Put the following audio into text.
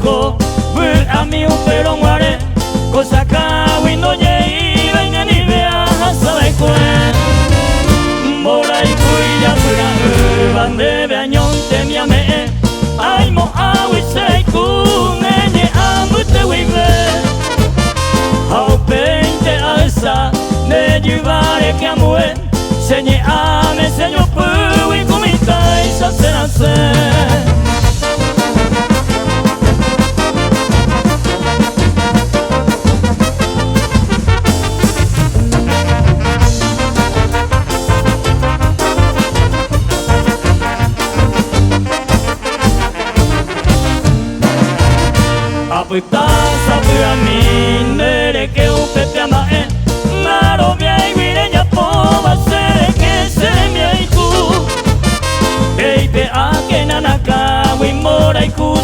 Roguereko vy'ami upérõ guare, ko sakãgui ndojeíva iñanive ahasava'ekue. Mborayhu ijapyra'ỹva ndéve añónte miame'ẽ, aimo'ãgui che rayhu ne ñe'ã mbyte guive. Ha upéinte ahecha nde jyva rehe ambue, che ñe'ãme che jopýgui ku mitãicha che rasẽ. Apyta sapy'ami nde reke upépe ama'ẽ, naroviáigui rejapóva che reke che rembiayhu. Peipe'ákena nakãgui mborayhu.